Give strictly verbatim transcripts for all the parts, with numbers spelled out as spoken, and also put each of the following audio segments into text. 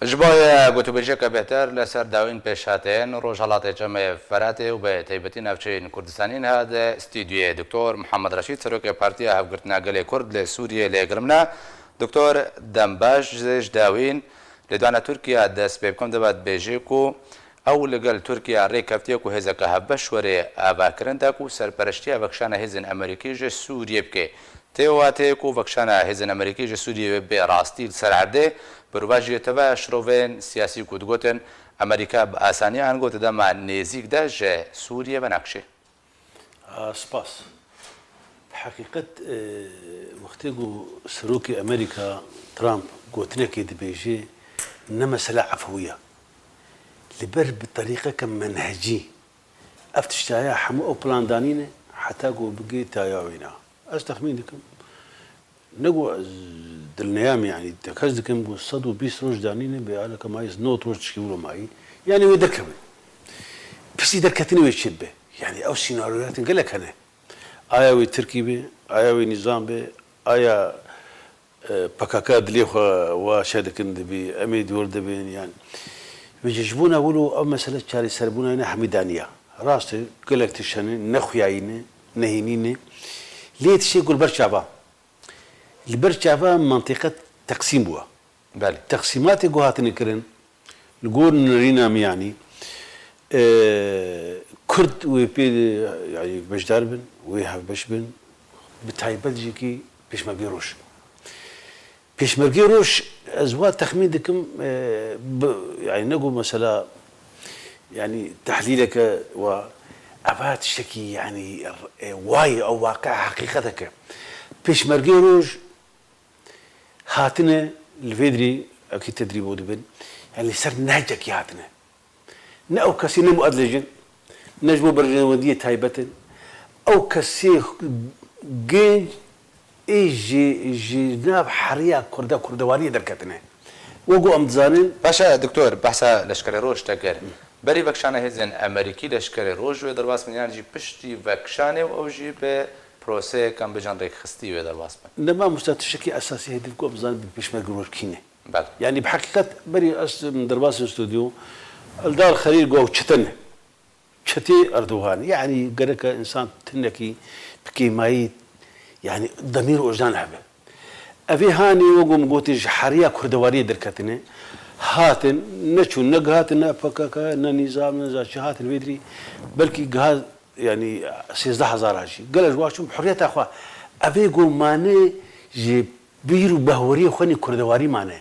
Ji bo ye gotûbêjeke bêhtir li ser dawîn pêşhateyên Rojhelatê Çemê Feratê û bi taybetî navçeyên Kurdistanî niha di stûdyoyê Doktor Muhammed Reşîd, Serokê Partiya Hevgirtina Gelê Kurd li Sûriyê lê girimne. Doktor, dembaş ji dawîn lêdwana Tirkiye dest pê bikim, dibe dibêje ku ew li gel Tirkiye rê keftiye ku hêzeke hevbeş were avakirin da ku serpereştiya vekişana hêzên Amerîkî ji Sûriyê bike. Tê watê ku vekişana hêzên Amerîkî ji Sûriyê bê rastî li ser erdê, bi rûva jî teve şirovên siyasî ku digotin Amerîka bi asanî ango di dema nêzîk de ji Sûriyê venakişê. A, spas. Bi heqîqet, e, wextê ku serokê Amerîka Trump gotinekê dibêje, ne mesele efwî ye. Li ber bi terîqeke menhecî ev tiştaya hemû ew plan danîne heta ku bigê taya wêna. Ez texmîn dikim, ne ku ez dilneyam, yanî tekez dikim ku sed û bîst roj danîne, bê aleke mayîs nod roj tişkî wilo mayî. Yanî wê derkevin. Pisî derketinê wê çê bibe. Yanî ew sînaryoyatên gelek hene. Aya wê Tirkî be, aya wê nîzam be, aya, e, P K K dilê xwe wa şe dikin dibî, em ê di wir de bên, yan. Vêce ji bona wilo ev mesele çareserbûna ne hemî daniya. Rast e, gelek tişt hene, ne xuyayî ne, ne hênî ne. Lê tiştê ku li ber çava. Li ber çava mentiqe teqsîm bûye. Belê. Teqsîmatê ku hatine kirin, li gor nirîna miyanî, e, Kurd wê pê, yanî beşdar bin, wê hevbeş bin, bi taybet jî kî Pêşmergê Roj. Pêşmergê Roj, ez wa texmîn dikim, e, bi, yanî ne ku mesela, yanî tehlîleke wa, eva tiştekî, yanî, e, wayê, ew waqe heqîqeteke. Pêşmergê Roj, Hatine li vê dirî, ekî tedrîbo dibin. Yani li ser nehcekî hatine. Ne ew kesî ne muedlej in, ne ji bo berjewendiyê taybet in. Ew kesê gênc ê ji, ji nav heriya Kurda, Kurdewariyê derketine. Wek ku em dizanin. Paşa, doktor, behsa Leşkerê Roj te kir. Berî vekişana hêzên Amerîkî Leşkerê Roj wê derbas bin, yan jî piştî vekişanê û ew jî bi proseyek em bêjin rêkxistî wê derbas bin? Ne mamosta, tiştekî esasî hêdî ku em zanin bi Pêşmerge Roj kî ne. Belê. Yanî bi heqîqet berî ez derbasên stûdyo, Eldar Xelîl got çete ne. Çetê Erdogan. Yanî gereke însan tinekî bi kêmayî, yanî demîr û ojdan hebe. Evê hanê wek min gotî ji heriya kurdewariyê derketine. Hatin, ne çûn, ne gihatin, ne P K K, ne nîzam, ne za çi hatin vê dirî. Belkî giha, yanî sêzdeh hezar a jî. Gelek ji wan çûn bi hurriyeta xwe. Evê ku mane ji bîr û behweriyê xwe nî kurdewarî mane.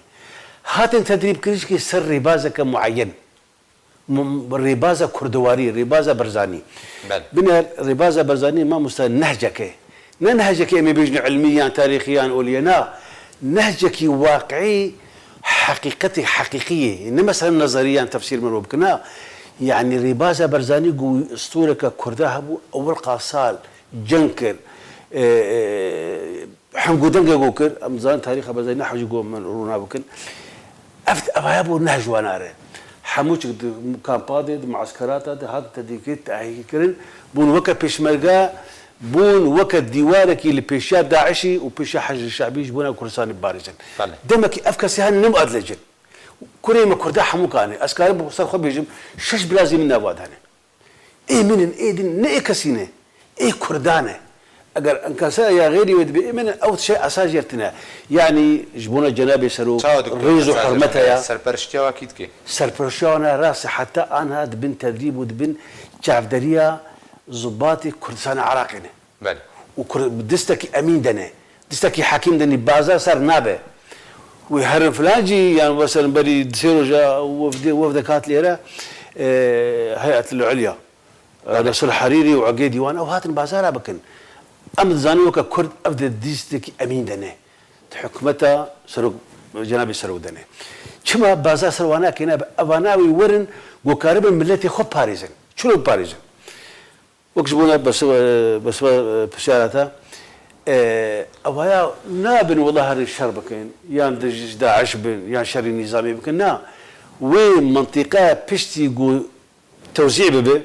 Hatin tedrîb kirin jî ser rêbazeke mueyen. M-, rêbaza kurdewarî, rêbaza Barzanî. Belê. Biner rêbaza Barzanî mamosta nehceke. Ne nehceke em ê bêjin ilmî yan tarîxî yan olî ye, na. Nehcekî waqiî, heqîqetê heqîqî ye. Ne mesela nezerî yan tefsîr merov bikin, na. Yanî rêbaza Barzanî ku stûreke kurda hebû, ewil qasal, ceng kir, e, e, Hingûdengê ku kir, em dizanin tarîxa Barzanî ne hewcî ku min rûna bikin. Ev, evaya bû neh ji wana re. Hemû çik di kampa de, di mueskerata de hat tedîkê tehîkirin, bûn weke pêşmerge, bûn weke dîwarekî li pêşiya DAIŞî û pêşiya Heşdî Şebî ji bona Kurdistanê biparêzin. Belê. Demekî ev kesê hene ne muedlec in. Kurê me Kurda hemû kane. Ez karim bi ser xwe bêjim, şeş birazî min nava de hene. Ê min in, ê din ne ê kesî ne. Ê Kurdan e. Eger enkasa ya xêrî wê dibe, ê min in, ew tişe esas jêr tine. Yanî ji bona cenabê serok Çawa doktor rêz û hurmet heye. Serperiştiya wa kî dike? Serperiştiya wana rast e, heta anha dibin tedrîb û dibin çavderiya zubatê Kurdistana Iraqê ne. Belê. Û Kur-, bi distekî emîn de ne. Distekî hekîm de nî, bazar ser nabe. Wê herin filan cî, yan mesela berî di sê roja wefdê, wefdek hat lêre, e, Heyetul Ulya, e, Belê. Nasir Herîrî û Egê Dîwan, ew hatin bazara bikin. Em dizanin weke Kurd ev di distekî emîn de ne. Di hikûmeta serok, cenabê serok de ne. Çima bazar ser wana kêne, evana wê werin, ku karibin miletê xwe parêzin. Çilo biparêzin? Wek ji bona bersiva, bersiva, e, pirsyara te, e, evaya nabin wela herin şer bikin, yan di ji DAIŞ bin, yan şerî nîzamî bikin. Na, wê mintîqe piştî ku tewzî bibe,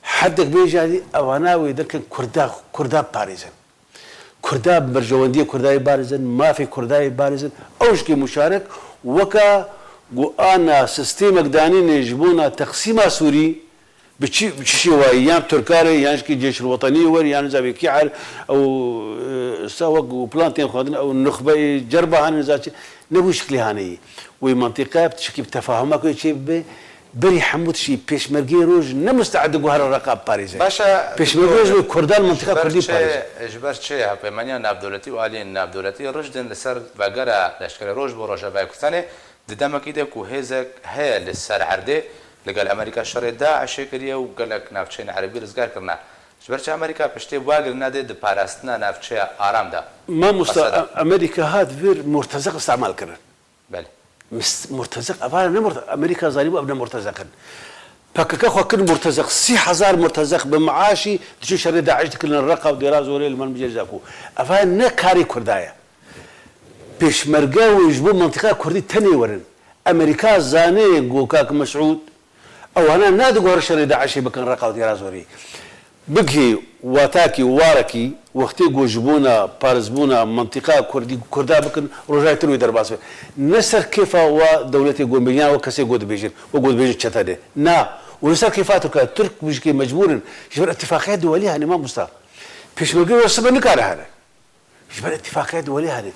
herdek bêje evana wê derkin Kurda, Kurda parêzin. Kurda berjewendiyê Kurdayê parêzin, mafê Kurdayê parêzin. Ew jikê muşarek weke Ku ana sistemek danîne ji bona teqsîma Sûrî, bi çi, bi çi şêwayî, yan Tirkar e, yan jikî Ceyşul Wetenî wer, yan nizam kî er, ew, e, sa wek û plan tên xwendin, ew nuxbeyê cerba hane niza çi, ne wî şiklî hane yî. Wê mentiqe bi tişkî bi tefahuma ku çê bibe, berî hemû tişî pêşmergê roj ne musteed guhara Reqa biparêze. Baş e, Pêşmergê roj wê Kurdan mentiqa Kurdî biparêze. Ji ber çi hevpeymaniya navdewletî û aliyên navdewletî rijd in li ser vegera leşkerê roj bo Rojavayê Kurdistanê? Di demekî de ku hêzek heye li ser erdê, li gel Amerîka şerê DAIŞê kiriye û gelek navçeyên erebî rizgar kirine. Ji ber çi Amerîka piştê wagirina de di parastina navçeya Aram de? Mamosta, Mesela. A-, Amerîka hat vir murtezeq îstemal kirin. Belê. Mis-, murtezeq, eva ne murte-, Amerîka zanîbû ev ne murtezeq in. P K K xwe kirin murtezeq, sî hezar murtezeq bi meaşî diçin şerê DAIŞ dikirin Reqa û Dêra Zorê li Manbicê Zaku. Eva ne karê Kurda ye. Pêşmerge û ji bo mentiqa Kurdî tenê werin. Amerîka zane ku kak Mesûd ewana nade guhar şerê DAIŞê bikin Reqa û Dêra Zorê. Bigihê watakî û warekî wextê ku ji bona parêzbûna mentiqa Kurdî Kurda bikin rojayê Tirk wê derbas be. Ne ser kêfa wa dewletê ku bêjin, ya wek kesê ku dibêjin, wek ku dibêjin çete de. Na. Û li ser kêfa Tirka, Tirk wî jikê mecbûr in. Ji ber îtifaqiya duwelî hene mamosta. Pêşmerge wê sibe nikare here. Ji ber îtifaqiya duwelî hene.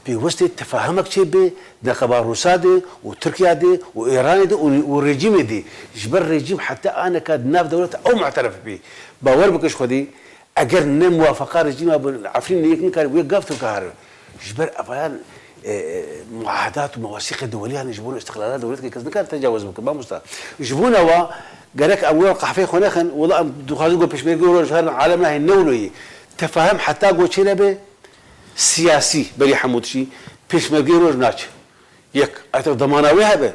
Pêwist e tefahimek çêbe di neqeba Rûsa de û Tirkiya de û Îranê de û, û rejîmê de. Ji ber rejîm heta aneka di nav dewleta ew mu'teref bî. Bawer bike ji Xwedê, eger ne muwafaqa rejîma bi Efrînê yek nikare wê gav Tirka here. Ji ber evayan, e, e, muahedat û mewasîqê duwelî hene ji bo îstiqlala dewletê kes nikare tecawuz bike, mamosta. Ji bona wa gerek ew qehveyê xwe nexin, wela em dixwazin ku pêşmergê roj herin alem nahê ne wilo yî. Tefahim heta ku çênebe siyasî berî hemû tişî, pêşmergê roj naçe. Yek, ev demana wê hebe.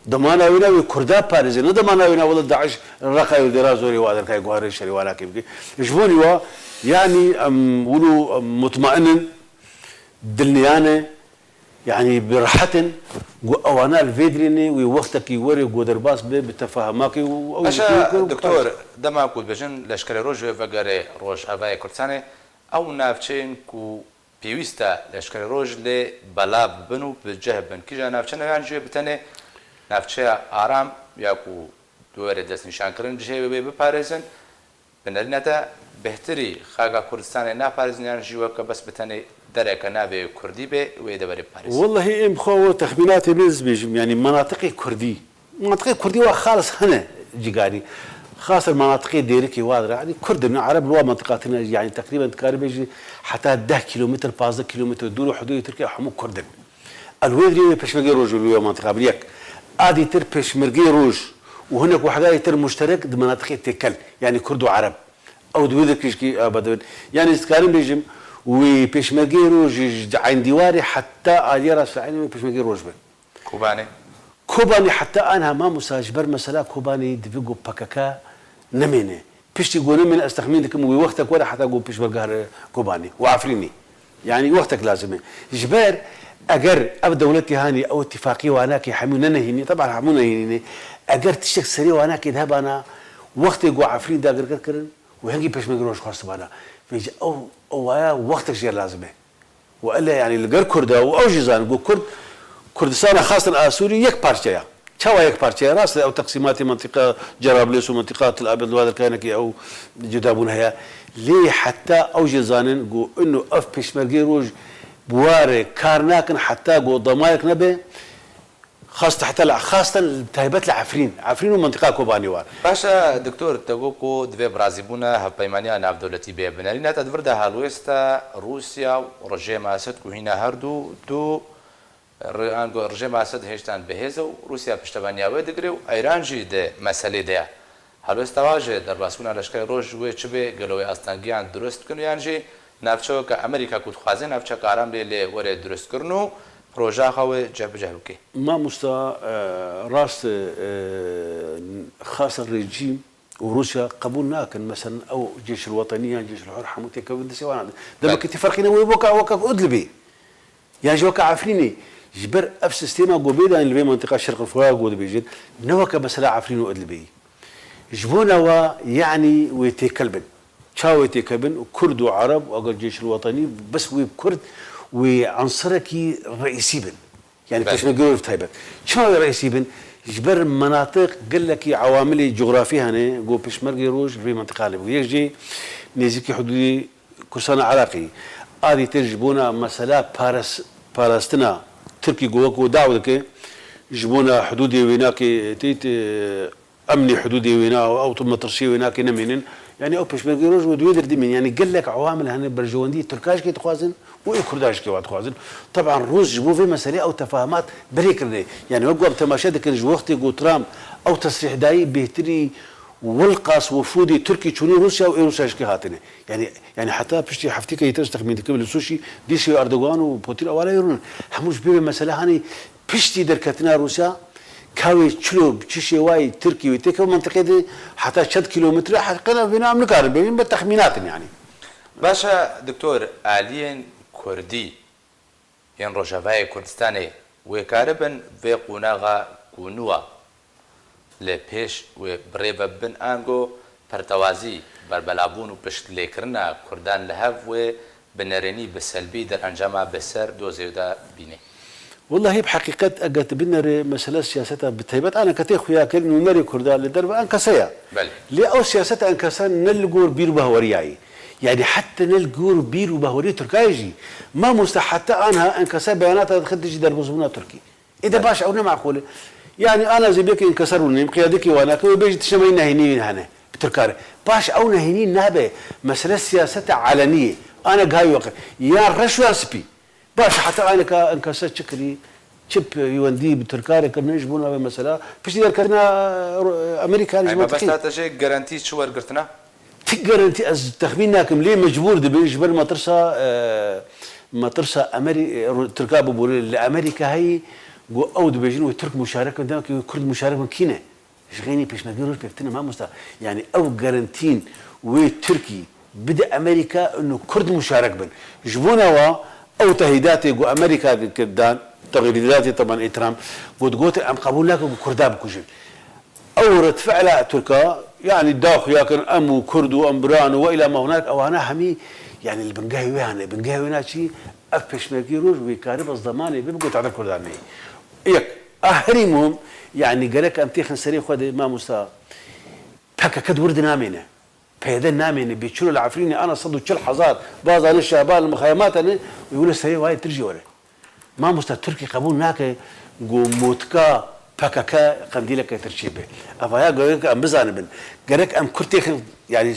Demana wê ne wê Kurda parêze, ne demana wê ne wele DAIŞ Reqayê û Dêra Zorê û Aderkayê guharê şerê wanakê bike. Ji bo nî wa, yanî em wilo, em mutmain in, dilniya ne, yanî bi rehet in, ku ewana li vê dirê ne, wê wextekî were ku derbas be, bi tefahimakê û ew Paşa jî ku doktor, dema ku dibêjin leşkerê roj wê vegere Rojavayê Kurdistanê, ew navçeyên ku pêwîst e leşkerê roj lê belav bibin û bi cih bin. Kîja navçe ne yan jî wê bi tenê navçeya Aram ya ku di wê re destnîşankirin cihê wê biparêzin, bi nerîna te bêhtirî xaka Kurdistanê naparêzin yan jî weke bes bi tenê dereke navê Kurdî bê wê deverê biparêzin? Wellahî em xwe texmînatê min ez bêjim, yanî menatiqê Kurdî. Mantiqê Kurdî wa xalis hene ciganî. Xaser manatiqê Dêrikê wa dire. Yanî Kurd in, Ereb li wa mantiqa tine, yanî teqrîben dikarî bêjî heta deh kîlometr, pazdeh kîlometr dûr û hudûdê Tirkiye hemû Kurd in. El wê dirê wê pêşmergê roj li wê mantiqa bin yek. Adî tir pêşmergê roj û hinek wehdarê tir muşterek di manatiqê têkel, yanî Kurd û Ereb. Ew di wê dirkişkî, e, bedibin. Yanî ez dikarim bêjim, wê pêşmergê roj ji Eyn Dîwarê heta aliyê rast Eynê wê pêşmergê roj bin. Kobanê? Kobanê heta aniha mamosta ji ber mesela Kobanê divê ku P K K nemêne. Piştî ku nemêne ez texmîn dikim wê wextek were heta ku pêşmerge here Kobanê û Efrînê. Yanî wextek lazim e. Ji ber eger ev dewletê hanî ew îtîfaqî wana ke hemû ne nehînî, teban hemû nehînî ne. Eger tiştek serê wana ke hebana wextê ku Efrîn dagirker kirin û hingî pêşmerge roj xwestibana. Vêca ew, ew waya wextek jê lazim e. Û ele, yanî li gel Kurda û ew jî zanin ku Kurd, Kurdistana xastin a Sûrî yek parçe ya. Çawa yek parçe ya? Rast e, ew teqsîmatê mentiqa Cerablês û mentiqa Til Abed li wa derkeyanekî ew cudabûn heye. Lê heta ew jî zanin ku ino ev pêşmergê roj bi wa re kar nakin heta ku damayek nebe. Xast heta li, xastan taybet li Efrîn. Efrîn û mentiqa Kobanê wan. Baş e, doktor, te got ku divê bi razîbûna hevpeymaniya navdewletî bê. Bi nerîna te di vir de helwêsta Rûsya û rejêma Esed ku hîna her du, du re-, ango rejêma Esed hêştan bi hêz e û Rûsya piştevaniya wê digire û Îran jî di meselê de ye. Helwêsta wa ji derbasbûna leşkerê roj wê çi bê, gelo wê astengiyan dirust dikin yan jî navçe weke Amerîka ku dixwaze navçeka aram lê lê were dirustkirin û proja xwe wê cih bi cih bike? Mamosta, e, rast e, e, xaser rejîm û Rûsya qebûl nakin. Meselen ew Cêşil Wetenî yan Cêşil Hur hemû têkevin destê wan. Demek Belê. Tî ferqî ne wê weke, weke Idlibê. Yan jî weke Efrînê. Ji ber ev sîstema ku bê dayîn li vê mentiqa Şerq Furat ku dibêjin, ne weke mesela Efrîn û Idlibê. Ji bona wa, yanî wê têkel bin. Ça wê têkel bin? Kurd û Ereb û eger Cêşil Wetenî bes wê Kurd, wê ensirekî reîsî bin. Yani Belê. Pêşmergê Roj taybet. Çima wê reisî bin? Ji ber menatiq gelekî ewamilê cografî hene, ku Pêşmergê Roj li vê mentiqa hene. Yek jê nêzîkî hudûdê Kurdistana Iraqê. A dîtir ji bona mesela pares-, parastina Tirkî ku wek ku daw dike, ji bona hudûdê wênakê tê, tê, emnî hudûdê wêna û ew tu metirsiyê wênakê nemînin. Yani ew Pêşmergê Roj û di wê der dimîn. Yani gelek ewamil hene berjewendî Tirka jikê dixwazin û ê Kurda jikê wa dixwazin. Teban Rûs ji bo vê meselê ew tefahimat berê kirine. Yani wek ku em temaşe dikin ji wextê ku Trump ew tesrîh dayî bêhtirî wilqas wifûdê Tirkî çûnî Rûsya û ê Rûsya jikê hatine. Yani, yani heta piştî heftîkê yê te ez texmîn dikim li Soçî dîsê Erdogan û Putin ewana yê rûnin. Hemû ji bo vê mesele hanê piştî derketina Rûsya, ka wê çilo bi çi şêwayî Tirkî wê têkeve mentiqê de heta çend kîlometre, heqîqeta vêna em nikarin bêjin, bi texmînat in yani. Baş e, Doktor, aliyên Kurdî yên Rojavayê Kurdistanê wê karibin vê qonaxa ku nû a li pêş wê bi rê ve bibin ango pertewazî, berbelabûn û piştlêkirina Kurdan li hev wê bi nerênî, bi selbî derencama bi ser dozê de bînê? Wellahî bi heqîqet eger tu binerê mesela siyaseta bi taybet aneke tê xuyakirin û nerê Kurda li derve enkese ya. Belê. Lê ew siyaseta enkese ne li gor bîr û bahweriyayî. Yani heta ne li gor bîr û bahweriyê Tirkayê jî. Mamoste heta anha enkese beyanata dixin dijî derbasbûna Tirkî. Ê de baş ew ne meqûl e. Yani ana zê bêkê enkese rûnê, qiyadekê wana ke wê bêjî tiştemeyî nehênî hene. Bi Tirka re. Baş ew nehênî nabe. Mesele siyaseta elenî ye. Ana gihayî weqe. Ya reş ya spî. Baş heta aneka enkese çi kirî, çi peywendî bi Tirka re kirine ji bo navê mesela. Piştî derketina, e, Amerîka ji Ay, bo mebesta te jê garantî çi wergirtina? Ti garantî ez texmîn nakim, lê mecbûr dibin ji ber matirsa, e, matirsa Amerî-, e, Ru-, Tirka bibûne. Li Amerîka heyî, ku ew dibêjin wê Tirk muşarek bin, dema ku wê Kurd muşarek bin kî ne? Ji xeynî Pêşmergê Roj pêk tine mamosta. Yani ew garantîn wê Tirkî bide Amerîka û Kurd muşarek bin. Ji bona wa ew tehîdatê ku Amerîka dikir dan, tehîdatê teban ê Trump, ku digotin em qebûl nakin ku Kurda bikujin. Ew redfe'la Tirka, yani daxuya kirin em û Kurd û em biran û we ila ma hunak, ewana hemî, yani li bingehê wê hene. Bingehê wê na çi? Ev Pêşmergê Roj wê karibe zemanê bê bigot tehdê Kurdan neyê. Yek, a herî muhim, yani gerek em têxin serê xwe de mamosta, P K K di wir de namêne. P Y D namêne. Bê çilo li Efrînê ana sed û çil hezar bazane şehba li mixeyemat hene û wilo serê wayê tir jî were. Mamosta Tirkî qebûl nake ku motka P K K qendîleke tir çêbe. Evaya gerek em bizanibin. Gerek em Kurd têxin, yani,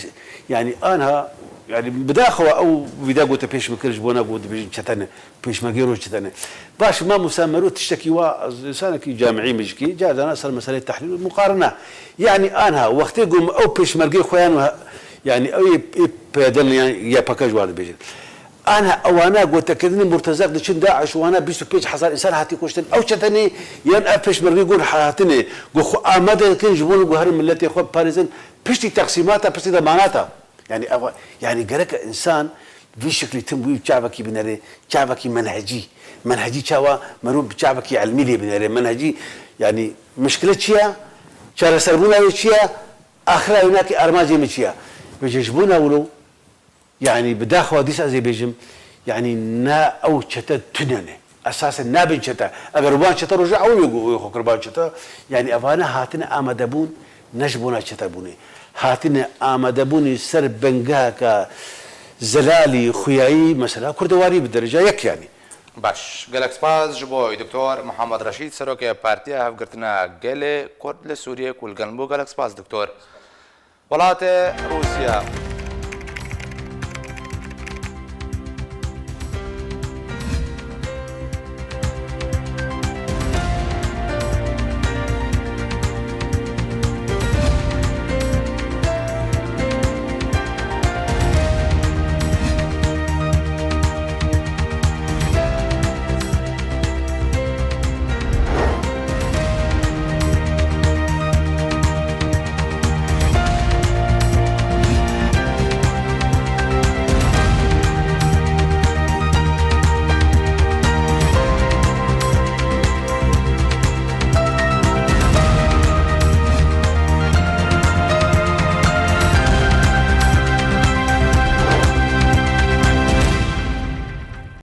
yani anha, yani bidaxewa ew vîda gote pêş min kir ji bona ku dibêjin çete ne. Pêşmergê Roj çi tene. Baş, mamosta Mero tiştekî wa, ez însanekî camîî mijikî, cardana ser meseleyê tehlîl û muqarina. Yani anha, wextê ku em ew pêşmergê xwe yan, yani ew yê, yê P Y D yan Y P G ji wan dibêjin. Anha ewana gotekirinê Murtezek diçin DAIŞ û wana bîst û pênc hezar însan hatî kuştin. Ew çetenê yan ev pêşmergê gun hatine, ku xwe amade dikin ji bo ku her miletê xwe biparêzin piştî teqsîmata, piştî demanata. Yani ev, yani gerek insan vî şiklî tim wî çavekî binere, çavekî menhecî. Menhecî çawa merû bi çavekî ilmî lê binere. Menhecî, yani mişkile çi ye? Çareserbûna wê çi ye? Axira wê nakê armancê min çi ye? Vêce ji bona wilo, yani bi daxwa dîsa ez ê bêjim, yani na ew çete tune ne. Esasên nabin çete. Eger wan çete roja ew wê gu-, wê xwe kir ban çete. Yani evane hatine amadebûn, ne ji bona çetebûnê. Hatine amadebûnê ser bingeheke zelalî, xuyayî, mesela kurdewarî bi dereca yek yani. Baş. Gelek spas ji bo Doktor Muhammed Reşîd, Serokê Partiya Hevgirtina Gelê Kurd li Sûriyê ku li gel bû. Gelek spas, Doktor. Welatê Rûsya